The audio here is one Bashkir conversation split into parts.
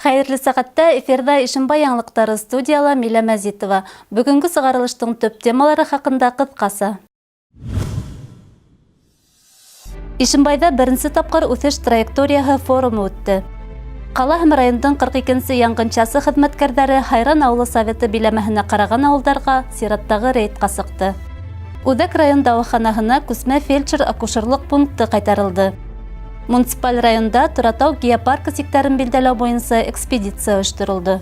Хәйерле сәғәттә эфирҙа Ишембай яңылыҡтары студияла Милә Мәзитова. Бөгөнгө сығарылыштың төп темалары хаҡында ҡыҫҡаса. Ишембайҙа беренсе тапҡыр үҫеш траекторияһы форумы үтте. Ҡала һәм райондың 42-нсе янгынчасы хеҙмәткәрҙәре Һайран ауылы советы биләмәһенә ҡараған ауылдарға сираттағы рейдҡа сыҡты. Үҙәк район дауаханаһына күсмә фельдшер-акушерлыҡ пункты ҡайтарылды. Муниципаль районда Торатау геопаркы сиктәрен билдәләү буйынса экспедиция ойошторолдо.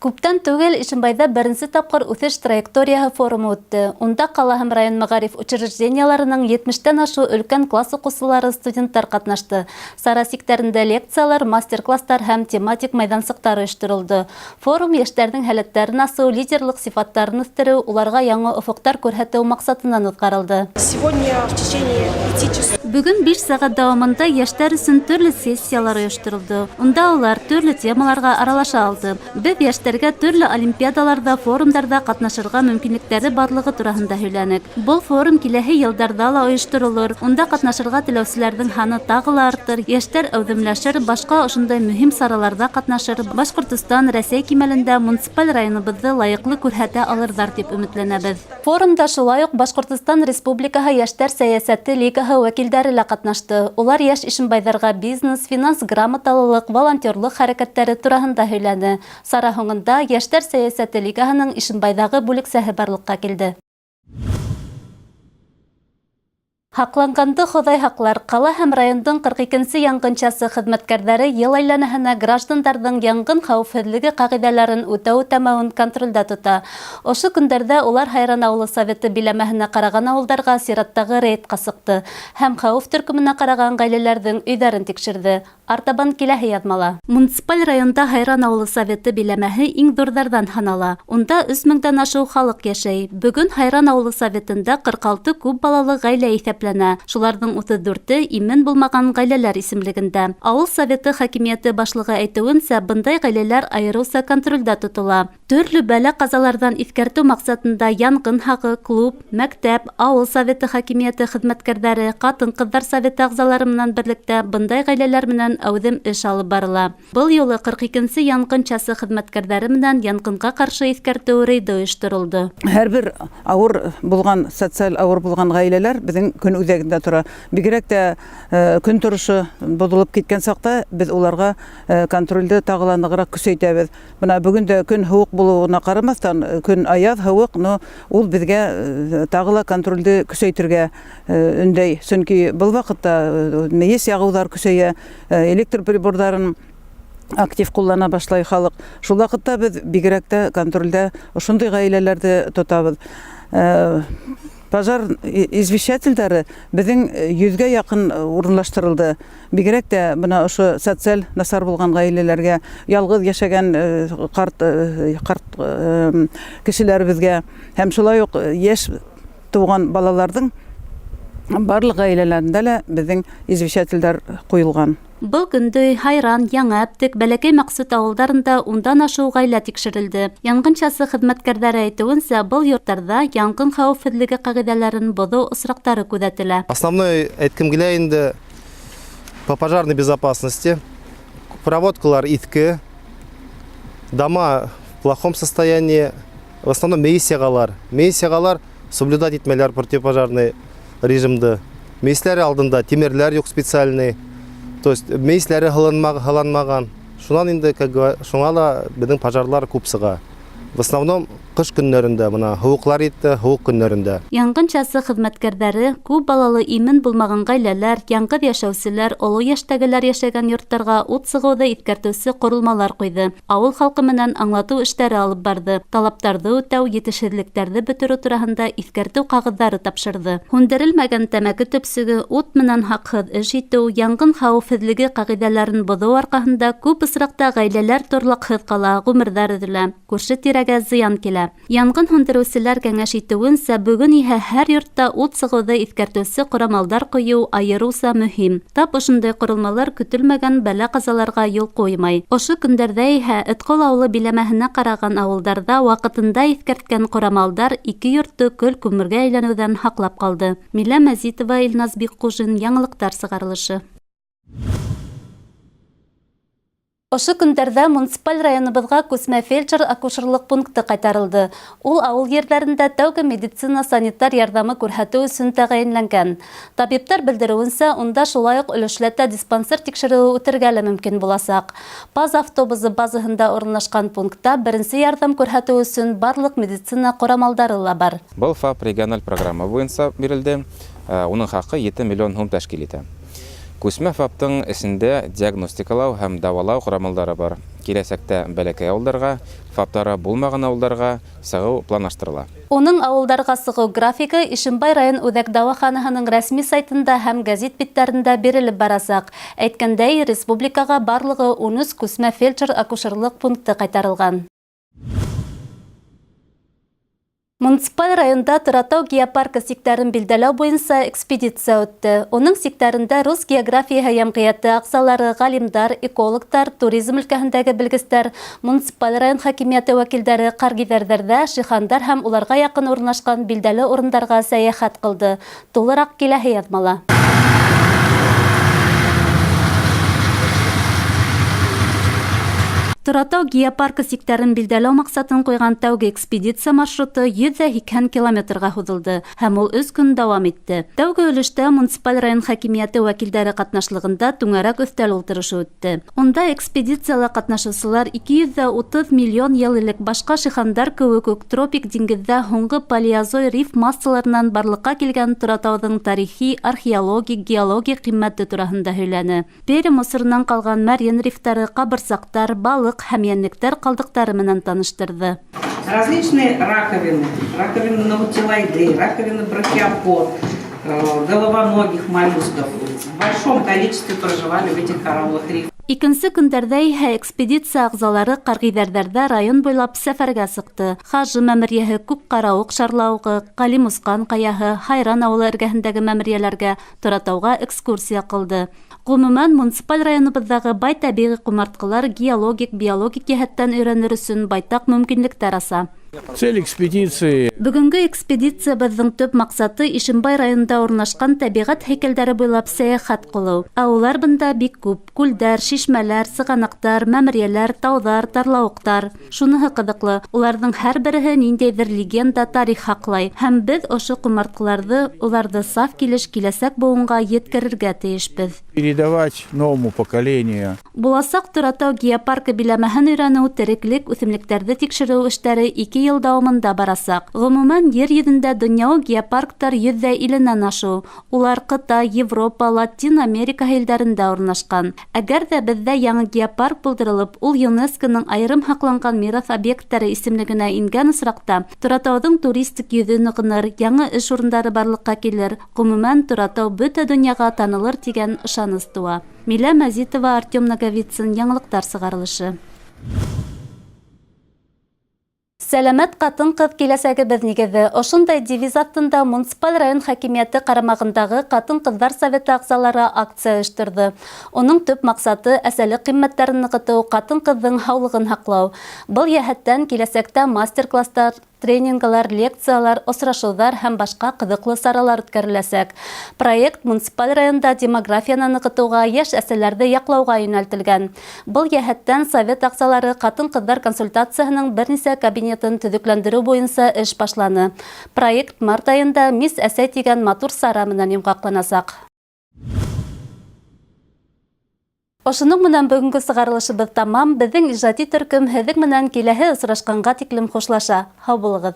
Күптән түгел Ишембайҙа беренсе тапҡыр үҫеш траекторияһы форумы үтте. Унда ҡала һәм район мәғариф учреждениеларының етмештән ашыу өлкән класс уҡыусылары, студенттар ҡатнашты. Сара сиктәрендә лекциялар, мастер-класстар һәм тематик майҙансыҡтар ойошторолдо. Форум йәштәрҙең һәләттәрен асыу, лидерлыҡ сифаттарын үҫтереү, уларға яңы офоҡтар күрһәтеү маҡсатынан уҙғарылды. Сегодня в течение 5 часов Бөгөн 5 сәғәт дауамында йәштәр өсөн төрлө сессиялар ойошторолдо. Унда улар төрлө темаларға аралаша алды. Беҙ йәштәргә төрлө олимпиадаларҙа, форумдарҙа ҡатнашырға мөмкинлектәре барлығы тураһында һөйләнек. Был форум киләһе йылдарҙа ла ойошторолор. Унда ҡатнашырға теләүселәрҙең һаны тағы ла артыр, йәштәр әүҙемләшер, башҡа ошондай мөһим сараларҙа ҡатнашыр, Башҡортостан, Рәсәй кимәлендә муниципаль районыбыҙҙы лайыҡлы күрһәтә алырҙар тип өмөтләнәбеҙ. Форумда шулай уҡ Башҡортостан Республикаһы Йәштәр сәйәсәте лигаһы вәкилдәре лә ҡатнашты. Улар йәш ишембайҙарға бизнес, финанс грамоталылыҡ, волонтерлыҡ хәрәкәттәре тураһында һөйләне. Сара һуңында Йәштәр сәйәсәте лигаһының Ишембайҙағы бүлексәһе барлыҡҡа килде. Һаҡланғанды Хоҙай һаҡлар. Ҡала һәм райондың 42-нсе янгынчасы хеҙмәткәрҙәре йыл әйләнәһенә граждандарҙың янгын хәүефһеҙлеге ҡағиҙәләрен үтәү-үтәмәүен контролдә тота. Ошо көндәрҙә улар Һайран ауылы советы биләмәһенә ҡараған ауылдарға сираттағы рейдҡа сыҡты һәм хәүеф төркөмөнә ҡараған ғаиләләрҙең өйҙәрен тикшерҙе. Артабан киләһе яҙмала. Муниципаль районда Һайран ауылы советы биләмәһе иң ҙурҙарҙан һанала. Унда 3000-дән ашыу халыҡ йәшәй. Бөгөн Һайран ауылы советында 46 күп балалы ғаилә иҫәпләнә. Шуларҙың 34-е имен булмаған ғаиләләр исемлегендә. Ауыл советы хакимиәте башлығы әйтеүенсә, бындай ғаиләләр айырыуса контролдә тотола. Төрлө бәлә-ҡазаларҙан иҫкәртеү маҡсатында янғын һағы, клуб, мәктәп, ауыл советы хакимиәте хеҙмәткәрҙәре, ҡатын-ҡыҙҙар советы ағзалары менән берлектә бындай ғаиләләр менән әүҙем эш алып барыла. Был юлы 42-нсе янғын часы хеҙмәткәрҙәре менән янғынға ҡаршы иҫкәртеү рейды ойошторолдо. Һәр бер ауыр булған, социаль ауыр булған ғаиләләр беҙҙең көн үҙәгендә тора. Бигерәк тә көн торошо боҙолоп киткән саҡта беҙ уларға контролде тағы ла нығыраҡ көсәйтәбеҙ. Бына бөгөн дә көн һыуыҡ булыуына ҡарамаҫтан, көн аяҙ, һыуыҡ, но ул беҙгә тағы ла контролде көсәйтергә өндәй. Сөнки был ваҡытта мейес яғыуҙар көсәйә, электр приборҙарын актив ҡуллана башлай халыҡ. Шул ваҡытта беҙ бигерәк тә контролдә ошондай ғаиләләрҙе тотабыҙ. Пожар извещательдары беҙҙең 100-гә яҡын урынлаштырылды. Бигерәк тә бына ошо социаль насар булған ғаиләләргә, ялғыҙ йәшәгән ҡарт кешеләребеҙгә һәм шулай уҡ йәш тыуған балаларҙың барлыҡ ғаиләләрендә лә беҙҙең извещательдәр ҡуйылған. Был көндө Һайран, Яңы Әптек, Бәләкәй Мәҡсүт ауылдарында ундан ашыу ғаилә тикшерелде. Янғынчасы хеҙмәткәрҙәре әйтеүенсә, был йорттарҙа янғын хәүефһеҙлеге ҡағиҙәләрен боҙоу осраҡтары күҙәтелә. Основной әйткем килә инде по пожарной безопасности. Проводкалар иҫке, дома в плохом состоянии, в основном мейес яғалар. Мейес яғалар, соблюдать итмәйләр противопожарный режимды. Мейесләр алдында тимерләр юҡ специальный. То есть мейесләре һыланмаған. Шунан инде, как шуңа ла беҙҙең пожарлар күп сыға. В основном ҡыш көннәрендә, бына һыуыҡлар етте, һыуыҡ көннәрендә. Янғынчасы хеҙмәткәрҙәре күп балалы имен булмаған ғаиләләр, яңғыҙ йәшәүселәр, оло йәштәгеләр йәшәгән йорттарға ут сығыуҙы иҫкәртеүсе ҡоролмалар ҡуйҙы. Ауыл халҡы менән аңлатыу эштәре алып барҙы. Талаптарҙы үтәү, етешһеҙлектәрҙе бөтөрөү тураһында иҫкәртеү ҡағыҙҙары тапшырҙы. Һүндерелмәгән тәмәке төпсөгө, ут менән һаҡһыҙ эш итеү, янғын хәүефһеҙлеге ҡағиҙәләрен боҙоу арҡаһында күп осраҡта ғаиләләр торлаҡһыҙ ҡала, ғүмерҙәр өҙөлә, күрше тирәгә зыян килә. Янғын һүндереүселәр кәңәш итеүенсә, бөгөн иһә һәр йортта ут сығыуҙы иҫкәртеүсе ҡорамалдар ҡуйыу айырыуса мөһим. Тап ошондай ҡоролмалар көтөлмәгән бәлә-ҡазаларға юл ҡуймай. Ошо көндәрҙә иһә Этҡол ауылы биләмәһенә ҡараған ауылдарҙа ваҡытында иҫкәрткән ҡорамалдар ике йортто көл-күмергә әйләнеүҙән һаҡлап ҡалды. Милә Мәзитова, Илназ Бикҡужин, яңылыҡтар сығарылышы. Ошо көндәрҙә муниципаль районыбыҙға күсмә фельдшер-акушерлыҡ пункты ҡайтарылды. Ул ауыл ерҙәрендә тәүге медицина-санитар ярҙамы күрһәтеү өсөн тәғәйенләнгән. Табиптар белдереүенсә, унда шулай уҡ өлөшләтә диспансер тикшереүе үтергә лә мөмкин буласаҡ. ПАЗ автобусы базаһында урынлашҡан пунктта беренсе ярҙам күрһәтеү өсөн барлыҡ медицина ҡорамалдары ла бар. Был ФАП региональ программа буйынса бирелде. Уның хаҡы 7 миллион һум тәшкил итә. Күсмә ФАПтың эсендә диагностикалау һәм дауалау ҡорамалдары бар. Киләсәктә бәләкәй ауылдарға, ФАПтары булмаған ауылдарға сығыу планлаштырыла. Уның ауылдарға сығыу графигы Ишембай район үҙәк дауаханаһының рәсми сайтында һәм гәзит биттәрендә бирелеп барасаҡ. Әйткәндәй, республикаға барлығы 13 күсмә фельдшер-акушерлыҡ пункты ҡайтарылған. Муниципаль районда Торатау геопаркы сиктәрен билдәләү буйынса экспедиция үтте. Уның сиктәрендә Рус географияһы йәмғиәте ағзалары, ғалимдар, экологтар, туризм өлкәһендәге белгестәр, муниципаль район хакимиәте вәкилдәре ҡаргиҙәрҙәрҙә шихандар һәм уларға яҡын урынлашҡан билдәле урындарға сәйәхәт ҡылды. Тулыраҡ киләһе яҙмала. Торатау геопаркы сиктәрен билдәләү маҡсатын ҡуйған тәүге экспедиция маршруты 180 километрға һуҙылды һәм ул 3 көн дауам итте. Тәүге өлөштә муниципаль район хакимиәте вәкилдәре ҡатнашлығында түңәрәк өҫтәл ултырышы үтте. Унда экспедицияла ҡатнашыусылар 230 миллион йыл элек башҡа шихандар кеүек үк тропик диңгеҙҙә һуңғы палеозой риф массаларынан барлыҡҡа килгән Торатауҙың тарихи, археологик, геологик ҡиммәте тураһында һөйләне. Пермь осоронан ҡалған мәрйен рифтары, ҡабырсаҡтар, балыҡ һәм йәнлектәр ҡалдыҡтары менән таныштырҙы. Различные раковины, раковины наутилоиды, раковины брахиопод, головоногих моллюсков в большом количестве проживали в этих коралловых рифах. Икенсе көндәрҙә иһә экспедиция ағзалары ҡарғиҙәрҙәрҙә район буйлап сәфәргә сыҡты. Хажы мәмерйәһе, Күкҡарауыҡ шарлауығы, Ҡалимусҡан ҡаяһы, Хайран ауылы эргәһендәге мәмерйәләргә, Торатауға экскурсия ҡылды. Ғөмүмән, муниципаль районыбыҙҙағы бай тәбиғи ҡомартҡылар геологик, биологик йәһәттән өйрәнер өсөн байтаҡ мөмкинлектәр аса. Цель экспедиции. Бөгөнгө экспедициябыҙҙың төп маҡсаты Ишембай районында урынлашҡан тәбиғәт һәйкәлдәре буйлап сәйәхәт ҡылыу. Ә улар бында бик күп: күлдәр, шишмәләр, сығанаҡтар, мәмерйәләр, тауҙар, тарлауыҡтар. Шуныһы ҡыҙыҡлы, уларҙың һәр береһе ниндәйҙер легенда, тарих һаҡлай. Һәм беҙ ошо ҡомартҡыларҙы, уларҙы саф килеш киләсәк быуынға еткерергә тейешбеҙ. Передавать новому поколению. Буласаҡ Торатау геопаркы биләмәһен өйрәнеү, тереклек, үҫемлектәрҙе тикшереү эштәре 2 йыл дауамында барасаҡ. Ғөмүмән, ер йөҙөндә донъяуи геопарктар 150-нән ашыу. Улар Ҡытай, Европа, Латин Америка илдәрендә урынлашҡан. Әгәр ҙә беҙҙә яңы геопарк булдырылып, ул ЮНЕСКО-ның айырым һаҡланған мираҫ объекттары исемлегенә ингән осраҡта, Торатауҙың туристик йөҙө нығыныр, яңы эш урындары барлыҡҡа килер. Ғөмүмән, Торатау бөтә донъяға танылыр тигән ышаныс тыуа. Милә Мәзитова, Артем Наговицын, яңылыҡтар сығарылышы. Сәләмәт ҡатын-ҡыҙ киләсәгебеҙ нигеҙе. Ошондай девиз аҫтында муниципаль район хакимиәте ҡарамағындағы ҡатын-ҡыҙҙар советы ағзалары акция ойошторҙо. Уның төп маҡсаты әсәлек ҡиммәттәрен нығытыу, ҡатын-ҡыҙҙың һаулығын һаҡлау. Был йәһәттән киләсәктә мастер-кластар, тренинглар, лекциялар, осрашыуҙар һәм башҡа ҡыҙыҡлы саралар үткәреләсәк. Проект муниципаль районда демографияны нығытыуға, йәш әсәләрҙе яҡлауға йүнәлтелгән. Был йәһәттән совет ағзалары ҡатын-ҡыҙҙар консультацияһының бер нисә кабинетын төҙөкләндереү буйынса эш башланы. Проект март айында Мисс Әсәй тигән матур сара менән йомғаҡланасаҡ. Ошоноң менән бөгөнгө сығарылышыбыҙ тамам. Беҙҙең ижади төркөм һеҙҙең менән киләһе осрашҡанға тиклем хушлаша. Һау булығыҙ.